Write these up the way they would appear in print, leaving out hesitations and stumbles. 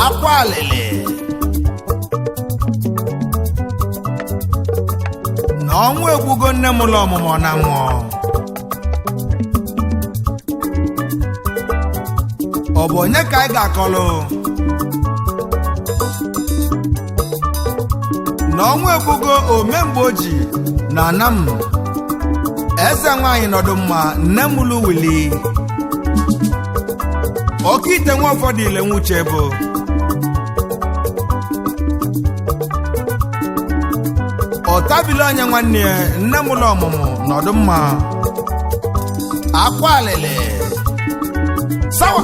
Akwa alịlị na ọnwụ egbugo nne m ụlọ ọmụmụ na nwụọ. Ọ bụ onye ka anyị ga-akọlụ na ọnwụ egbugo omemgbe oji na anam eze nwaanyị nọdụ mma nne m lụ wili oke ite nwa ụfọdụ ile nwuche bụ ọtabili onye nwanne ya nne m ụlọ ọmụmụ nọdụ mma. Akwa alịlị sawa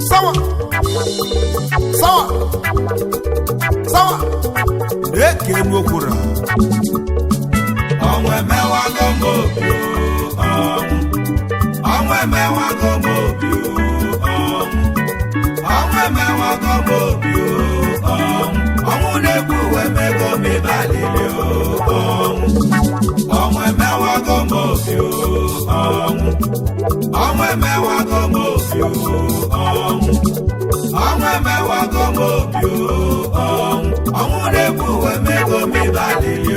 sawa sawa sawa eke enu okwuru. Ọnwụ emewago m obi ọnwụ, ọnwụ emewago m obi ọnwụ, ọnwụ emewago m obi ọnwụ, ọnwụ na-egbu emego m ibe alịlị ọnwụ, ọnwụ emewago m obi ọnwụ, ọnwụ emewago m obi ọnwụ, ọnwụ emewago m obi ọnwụ, ọnwụ na-egbu emego m ibe alịlị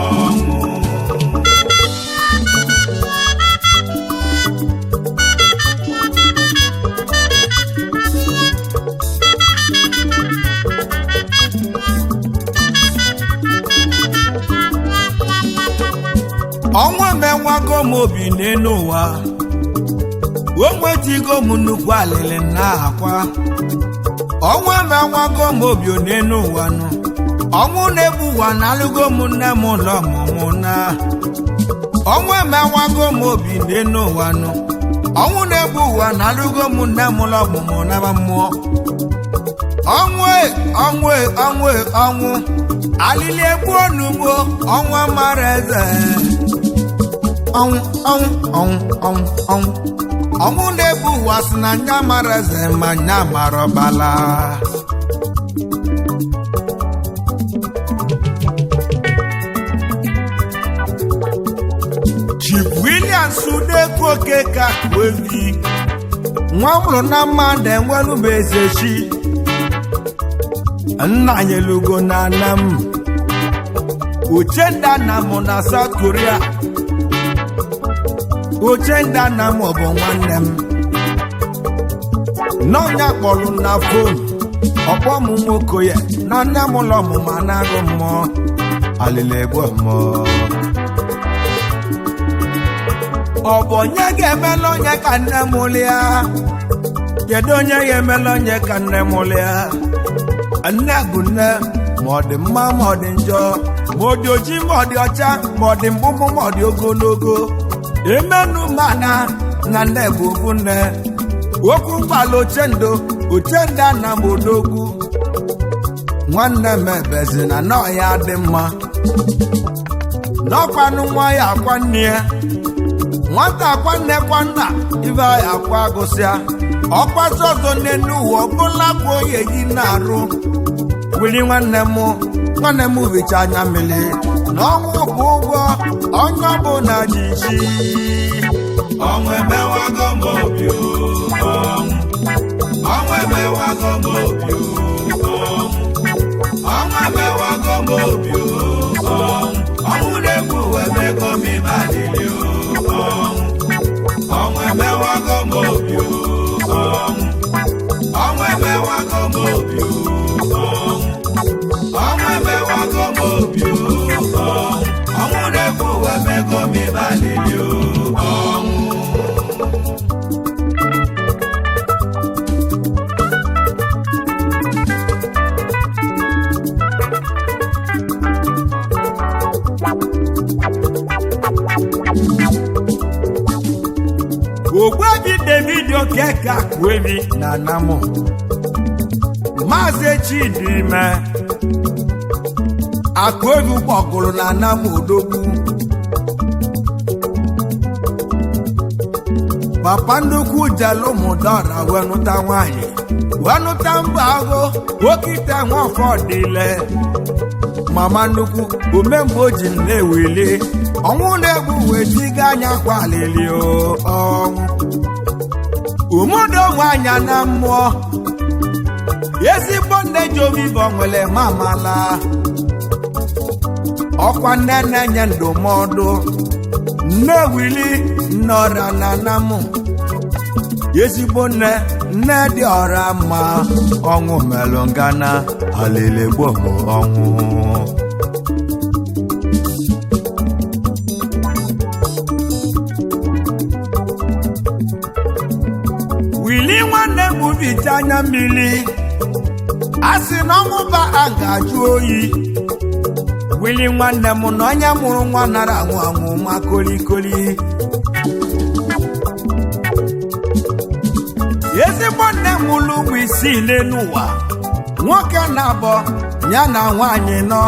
ọnwụ. Ọnwụ emewago m obi n'elu ụwa, o nwetigo m nnukwu alịlị na akwa. Ọnwụ emewago m obi n'elu ụwa nụ, ọnwụ na-egbu ụwa na alụgo m nne m ụlọ ọmụmụ na. Ọnwụ emewago m obi n'elu ụwa nụ, ọnwụ na-egbu ụwa na alụgo m nne m ụlọ ọmụmụ naba mmụọ. Ọnwụ e, ọnwụ e, ọnwụ e, ọnwụ alịlị egbu onugbo, ọnwụ amara eze. Ọnwụ, ọnwụ, ọnwụ, ọnwụ, ọnwụ, ọnwụ na-ebu ụwa sị na nya mara eze ma nya mara ọbala. Chief Williams Udekwu Okeke Akụevi nwa mụrụ na mmadụ enwelu m eze chi nna nyelugo na anam Uchenda nna m na South Korea. Uchenda nna m bụ nwanne m n'ọnya kpọrọ na fon ọkpọ m nwoke ya na nne m ụlọ ọmụma na-agụ mmụọ alịla egbu mmụọ. Ọ bụ onye ga-emela onye ka nne m lịa? Kedu onye ga-emela onye ka nne m lịa? Nne bụ nne, ma ọ dị mma ma ọ dị njọ, ma ọ dị oji ma ọ dị ọcha, ma ọ dị mkpụmkpụ ma ọ dị ogologo, emenu mana na nne bụ okwu nne. Okwu mgbala ochendo, ochendo ana m odogwu. Nwanne m, ebezi na nọọ ya dị mma n'ọkwanụ. Nwa ya akwa nne ya, nwata akwa nne kwa nna ibe ya akwa agụsịa ọkwazi ọzọ n'elu ụwa ọbụla kwa oye gị na-arụ. Wili nwanne m, nwanne m, bicha anya mmiri na ọnwụ bụ ụgwọ onye ọbụla ji ji. Ọnwụ emewago m obi o, ọnwụ. Ọnwụ emewago m obi o, ọnwụ. Ọnwụ emewago m obi o, ọnwụ. Ọnwụ na-egbu emego m ibe adịlị o, ọnwụ. Ọnwụ emewago m obi o, ọnwụ. Ọnwụ emewago m obi o, ọnwụ. Ọnwụ emewago m obi o, ọnwụ. Ọnwụ na-egbu emego m ibe adịlị o, ọnwụ. Ogbuebi David Okeke Akụebi na Anamụ, Maazị Chidime Akụebi gbọgụrụ na Anamụ Odogwu, papa nnukwu jelụmụdọra wee nụta nwanyị, wee nụta mba agụ wokite nwafọdịle mama nnukwu omemgbe o ji na-eweli ọnwụ na-egbu wee tiga anya kwalili ọnwụ umudo nwanyị na mmụọ. Ezigbo nne Jovivo nwere mamala ọkwa nne na-enye ndụmọdụ, nne wili nnọra na namụ, ezigbo nne, nne dị ọra mma. Ọnwụ melụ ngana alele gbom ọnwụ. Wili nwanne m, bicha anya mmiri, a sị na ọnwụ ba a ga-ajụ oyi. Wili nwanne m, na onye mụrụ nwa nara anwụ anwụ ma kolikoli. Ezigbo nne m mụrụ ụmụ isii n'elu ụwa, nwoke na-abọ ya na nwaanyị nọ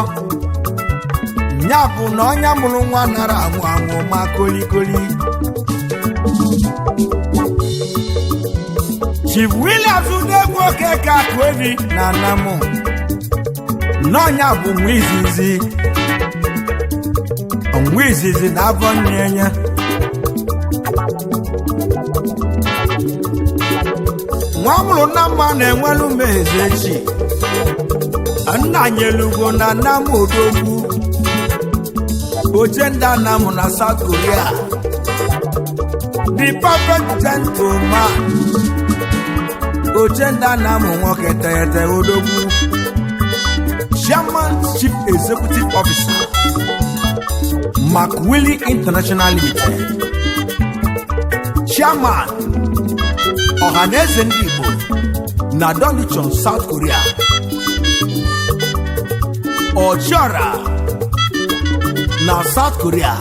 ya, bụ na onye mụrụ nwa nara anwụ anwụ ma kolikoli. Chief Williams Udegwu Okeke Akụebi na Anamụ n'ọnya bụ nwa izizi, nwa izizi na afọ nne ya. Nwa mụrụ na mma na-enwelu m eze echi nna nyelugo na Anamụ Odogwu oche ndị Anamụ na South Korea, the perfect gentleman, oche ndị Anamụ, nwoke teghete, odogwu, chairman, chief executive officer, McWillie International Limited, chairman, Ọhaneze Ndị Igbo na Dolichon, South Korea, Ọchiọra na South Korea,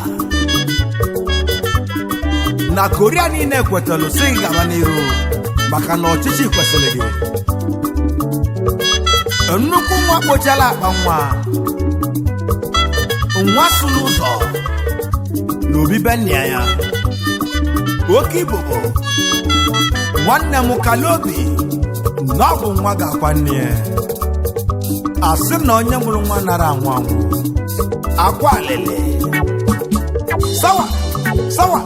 na Korea niile kwetalụ si gị gaba n'iru maka na ọchịchị kwesịrị gị. Nnukwu nwa kpochala akpa nwa, nwa sụrụ ụzọ na obibe nna ya oke ibobo. Nwanne m, kalobi na ọ bụ nwa ga-akwa nne ya. Asị na onye mụrụ nwa nara anwụ anwụ akwa alịlị. Sawa sawa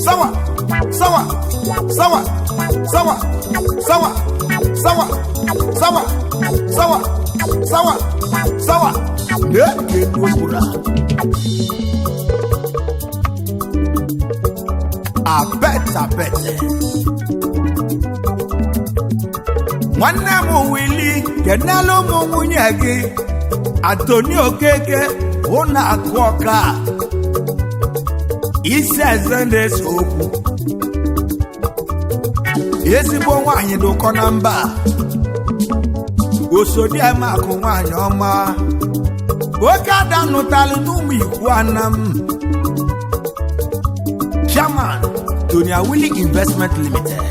sawa sawa sawa sawa sawa sawa sawa sawa sawa sawa na-eke n'okpuru a apet apet. Nwanne m Wili, kenelu ụmụ nwunye gị Atoni Okeke ụna akụ ọka isi eze na-ese okwu. Ezigbo nwaanyị dị ụkọ na mba, osodieme akụ, nwaanyị ọma, oke ada nụtalụ n'ụmụ ikwu anam, chairman, Tony Awili Investment Limited.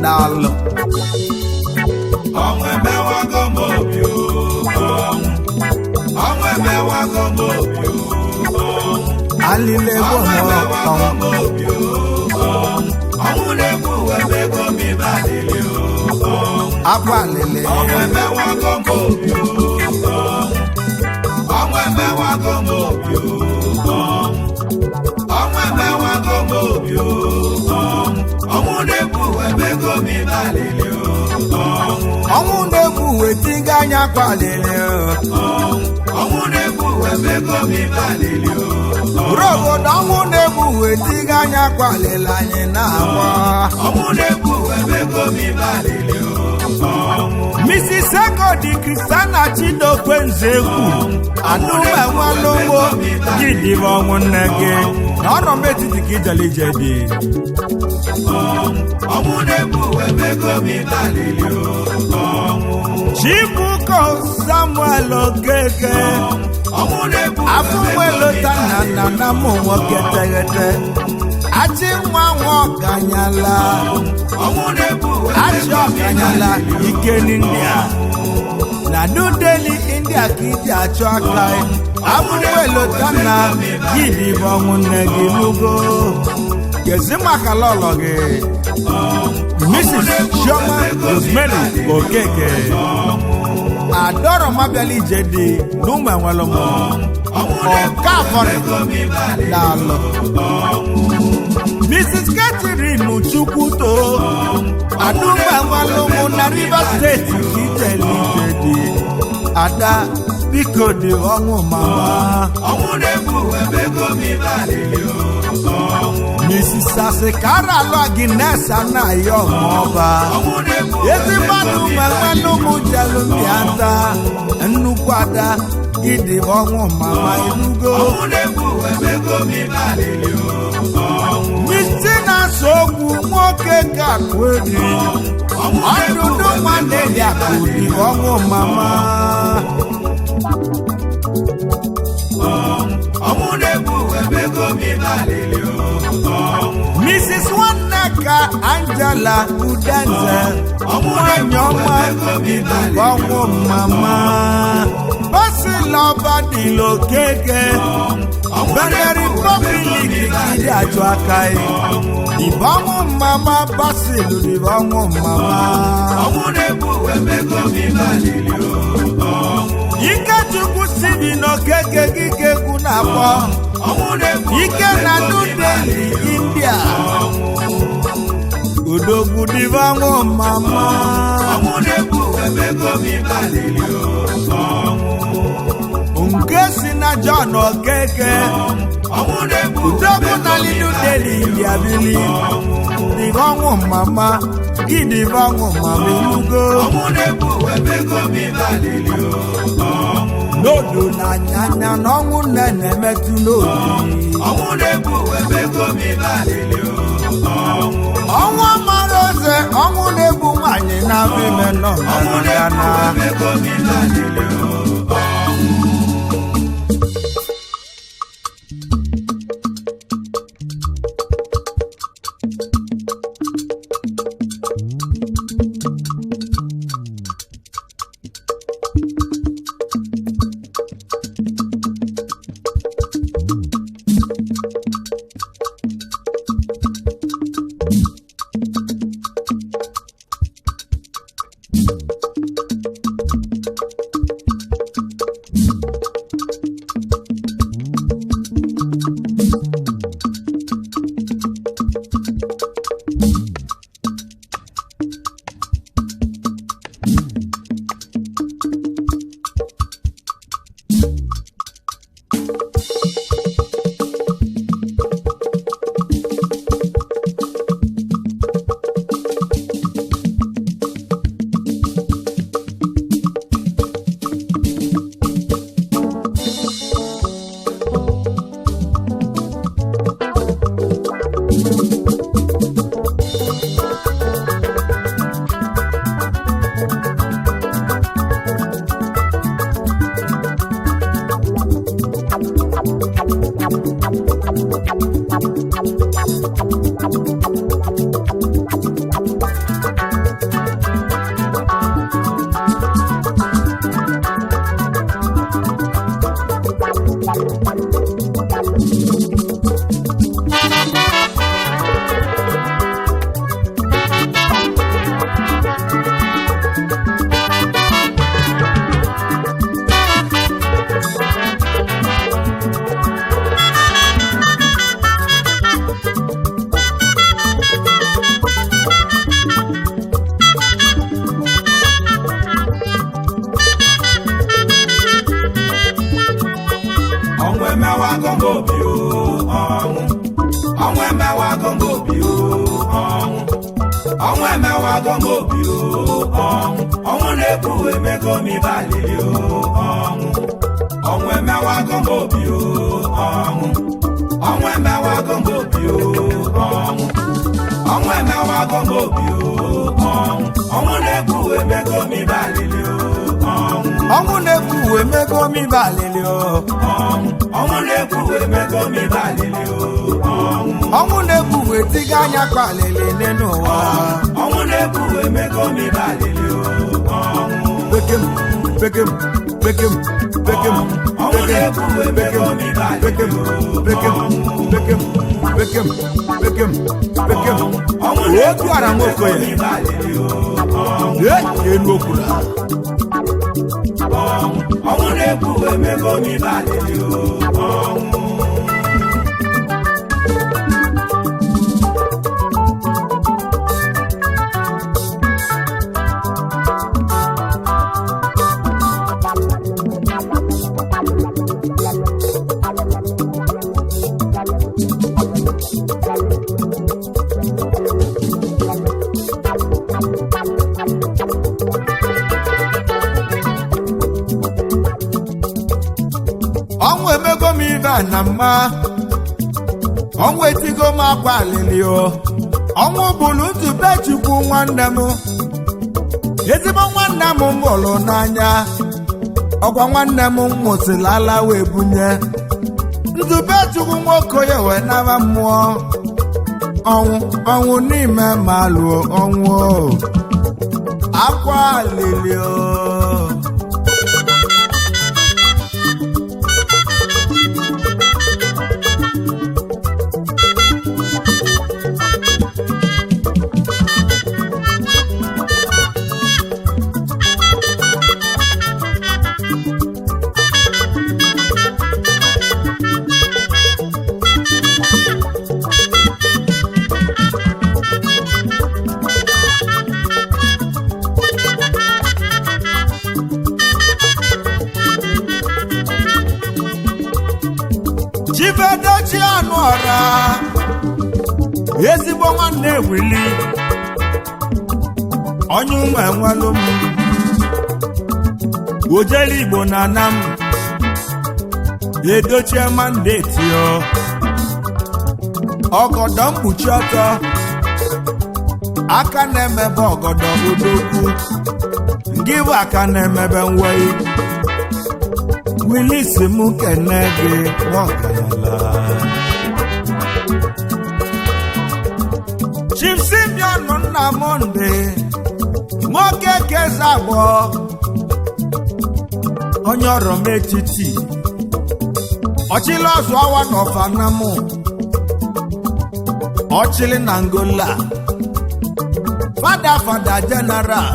Daalụ. Ọnwụ emewago m obi o, ọnwụ. Ọnwụ emewago m obi o, ọnwụ. Alile Ọnwụ gbo m emewago ọnwụ. m obi o, ọnwụ. Ọnwụ na-egbu emego m ibe alili o, ọnwụ. Akwa alili. Ọnwụ emewago m obi o, ọnwụ. Ọnwụ emewago m obi o, ọnwụ. Ọnwụ emewago m obi o, ọnwụ. Ọnwụ na-egbu emego m ibe alili o, ọnwụ. Ọnwụ na-egbu wetiga anya akwa alili. Ọnwụ na-egbu emego m ibe alili o. Bụrụ obodo ọnwụ na-egbu wetiga anya akwa alili anyị na-akwa. Ọnwụ na-egbu emego m ibe alili o. Ọnwụ. Mrs. Egodi Christiana Chidokwe Nzekwu anụmenwalụgbo gịdịbe ọnwụ nne gị na ọnọ m etiti ka ijele ije dị. Ọnwụ na-egbu emego m ibe alili o. Ọnwụ. Chibuko Samuel Okeke Ọnwụ na-egbu afụnwelota na nna na mụ nwoke teghete achị nwa nwa ọkanyala Ọnwụ na-egbu achị ọkanyala ike n'India na New Delhi India ka iji achụ aka abụwelota na gịdịbe ọnwụ nne gị n'ugo gezi maka lọlọ gị Mrs. Chioma Rosemary Okeke adọrọmabiala ije dị n'ụmụ enwelụmụ ọkafọrị daalụ Mrs. Catherine Chukwuto adụmụ na Rivers Steeti ka ijele ije dị ada biko dị ọnwụ mama. Ọnwụ na-egbu emego m ibe alili o. Ọnwụ. Mrs. Asikara Agnes Anayo Ọmọba Ọnwụ na-egbu ezigbo adụmụ ụmụ jelu mbịata nnukwu ada gịdị ọnwụ mama inugo. Ọnwụ na-egbu emego m ibe alili o. Ọnwụ. Mr. na-asa okwu nwoke ka kweri ọdụdụ nwanne ya kụdi ọnwụ mama. Ọnwụ na-egbu emego m ibe alili o. Ọnwụ. Mrs. Nwanneka Angela Udenze nwanyị ọma ọnwụ mama Basilọba dịlokeke Benin Republic kiri achụ aka ya ìbọnwụ mama Basil ìbọnwụ mama. Ọnwụ na-egbu emego m ibe alili o. Ọnwụ. Ikechukwu sibi n'okeke gị ka egwu na-akpọ Ọnwụ na-egbu ike na New Delhi India odogwu dịbanwụ mama. Ọnwụ na-egbu emego m ibe alili o. Ọnwụ. Nke si na John Okeke Ọnwụ na-egbu odogwu na New Delhi India bili dịbanwụ mama gị dịbanwụ mama elugo. Ọnwụ na-egbu emego m ibe alili o. Ọnwụ. N'odo na anyanya na ọnwụ nne na-emetụ n'obi. Ọnwụ na-egbu emego m ibe alili o. Ọnwụ. Ọnwụ mara eze ọnwụ na-egbu nwaanyị na-abụ ime nọ Ọnwụ na na-egbu emego m ibe alili o. Ọnwụ. Ọnwụ emewago m obi o, ọnwụ. Ọnwụ emewago m obi o, ọnwụ. Ọnwụ emewago m obi o, ọnwụ. Ọnwụ na-ekwu emego m ibe alili o, ọnwụ. Ọnwụ emewago m obi o, ọnwụ. Ọnwụ emewago m obi o, ọnwụ. Ọnwụ emewago m obi o, ọnwụ. Ọnwụ na-ekwu emego m ibe alili o, ọnwụ. Ọnwụ na-ekwu emego m ibe alili o. Ọnwụ. Ọnwụ na-ekwu emego m ibe alili o, ọnwụ. Ọnwụ na-ekwu etiga anya kwa alili n'elu ụwa. Ọnwụ na-ekwu emego m ibe alili o, ọnwụ. Pekem, pekem, pekem, pekem. Ọnwụ na-ekwu emego m ibe alili Pekem, o, pekem, pekem, pekem, pekem, pekem. Ọnwụ na-ekwu Otu ara emego m nwoke ibe alili o, ọnwụ. ya elu okwuru. Ọnwụ. Ọnwụ na-ekwu emego m ibe alili o, ọnwụ. Ọnwụ emego m ibe a na mma. Ọnwụ etigo m akwa alili o. Ọnwụ bụrụ nzube Chukwu nwanne m, ezigbo nwanne m m hụrụ n'anya. Ọkwa nwanne m nwụsịrị ala wee bunye nzube Chukwu nwoke ya wee naba mmụọ. Ọnwụ, ọnwụ n'ime ma lụọ ọnwụ o. Akwa alili o. Chibedochi anụ ọra, ezigbo nwanne wili onye ụmụ enwelu m ojele Igbo na ana m edochie mandeti o ọgọdọ mkpuchi ọtọ aka na-emebe ọgọdọ odogwu ngị bụ aka na-emebe nwei wili si m kene gị nwaọgaranya. Chief Simeon Nnamdi nwoke keze abụọ onye ọrọ m etiti ọchịlị ọzụ awa na ọfanamụ ọchịlị na Angola, fada fada general,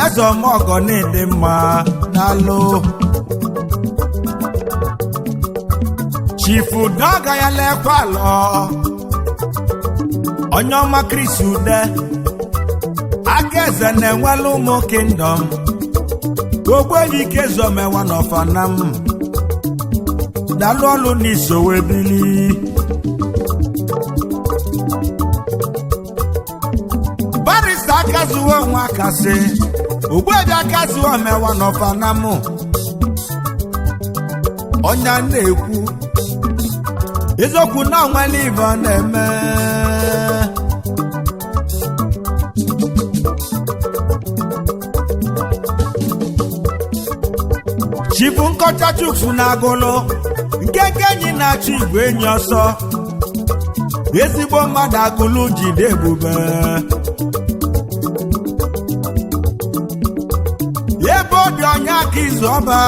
eze ọmọgọ na-ede mma daalụ. Chifu dọga ya lekwa alọ onye ọma Chris Ude aka eze na-enwelu ụmụ kingdom ogbenye zomewa n'ọfanam dalụ ọlụ n'isowe bili. Barista akazuo onwe akasị ogbebi akazuo omewa n'ọfanam ọnya na-ekwu eziokwu na onwere ibe ọ na-eme. Chifu nkọcha chuks na agụlụ nke nke enyi na-achọ igwe enyi ọsọ ezigbo mmadụ agụlụ jide ebube ebe ọ dị ọnya aka izu ọba.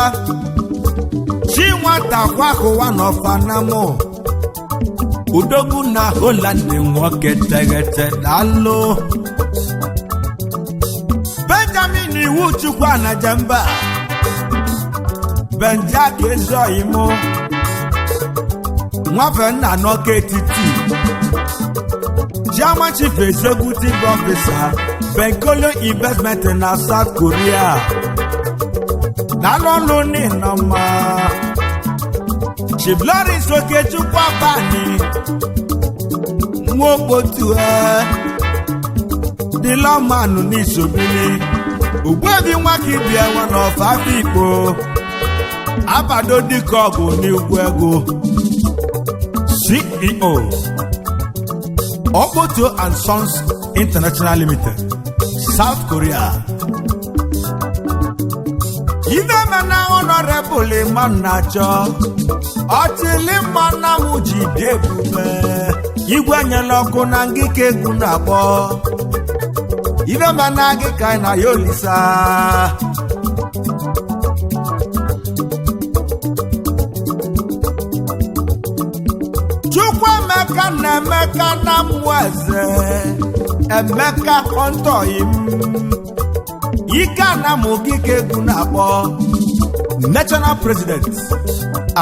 Chief Chi nwata kwakụwa n'ọfanamụ udogwu na Holland nwoke teghete, daalụ. Benjamin Iwu Chukwu Anajemba, Benjak Ezoyimụ, nwafe nna n'ọka etiti, Chairman, Chief Executive Officer, Benkolo Investment na South Korea. N'alụ n'ịnọma. Chief Lawrence Okechukwu Abani Nwokpotu, dịlọmanụ n'isobili Ogbuebi Nwakibie nwa n'ọfa Afikpo, abado dịka ọgụ n'igwu ego, CEO, Okpoto and Sons International Limited, South Korea. Ife mena Honorable Imam na-achọ ọchịlị mma na m ji dị ebube igwe nyela ọkụ na ngịka egwu na-akpọ ife mena gị ka na ya olisa. Chukwuemeka na Emeka na mmụọ eze Emeka kọntọyim ike anamụ gị ka egwu na-akpọ, National President,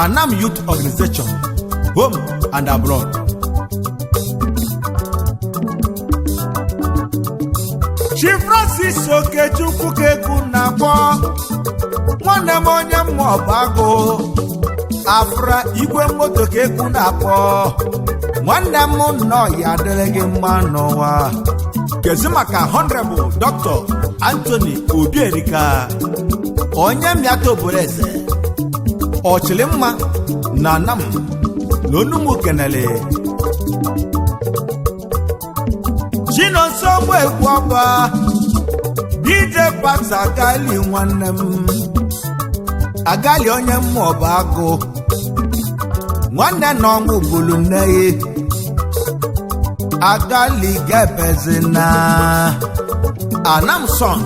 Anam Youth Organization, home and abroad. Chief Francis Okechukwu ka egwu na-akpọ, nwanne m onye mmụọ bụ agụ afra igwe moto ka egwu na-akpọ. Nwanne m nnọọ, ya adịrị gị mma n'ụwa. Kezi maka Honorable Dr. Anthony Obierika, onye mmiata obodo eze ọchịlịmma na Anam na Onumu kenele. Chinonso egwu ọba DJ Pax Agali, nwanne m Agali, onye mmụọ bụ agụ, nwanne na ọnwụ gburu nne ya. Agali gebezi na Anamson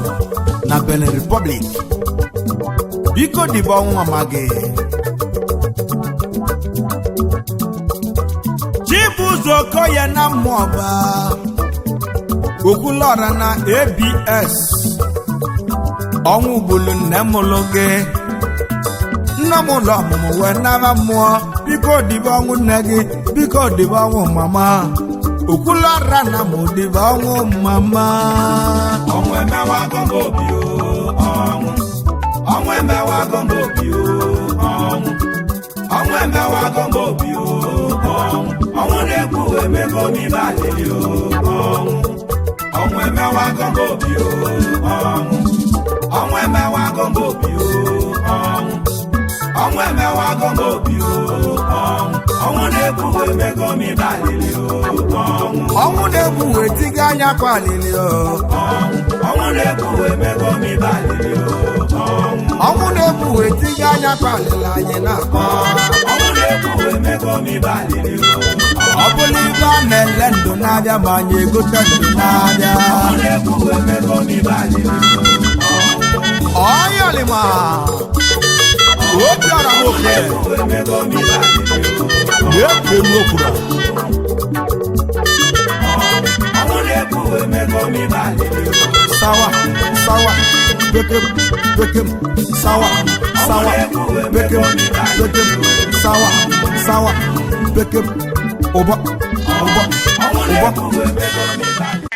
na Benin Republic. Biko dịbe ọnwụ amaghị. Chibuzo Okoye na mmụọba Okwulọra na ABS, ọnwụ gburu nne mụlụ gị, nne m ụlọ ọmụmụ wee naba mmụọ. Biko dịbe ọnwụ nne gị, biko dịbe ọnwụ mama. Okwulọra na mụ, dịbe ọnwụ mama. Ọnwụ emewago m obi o, ọnwụ. Ọnwụ emewago m obi o, ọnwụ. Ọnwụ emewago m obi o, ọnwụ. Ọnwụ na-egbu emego m ibe alịlị o, ọnwụ. Ọnwụ emewago m obi o, ọnwụ. Ọnwụ emewago m obi o, ọnwụ. Ọnwụ emewago m obi o, ọnwụ. Ọnwụ na-egbu emego m ibe alịlị o, ọnwụ. Ọnwụ na-egbu wee tiga anya kwa alili o. Ọnwụ. Ọnwụ na-egbu emego m ibe alịlị o, ọnwụ. Ọnwụ na-egbu wee tiga anya kwa alili anyị na-akpọ. Ọnwụ na-egbu emego m ibe alịlị o. Ọ bụrụ ibe a na-ele ndụ na-abịa, ma anyị egote ndụ na-abịa. Ọnwụ na-egbu emego m ibe alịlị o. Ọyọlịma obiọra nwoke Emego m ibe alịlị o. na-ekwu elu okwuru. Ọnwụ na-egbu emego m ibe alịlị o. Sawa sawa bekem bekem, sawa sawa bekem bekem, sawa sawa bekem, ụbọ ụbọ Ọnwụ ụbọ. na-egbu emego m ibe alịlị.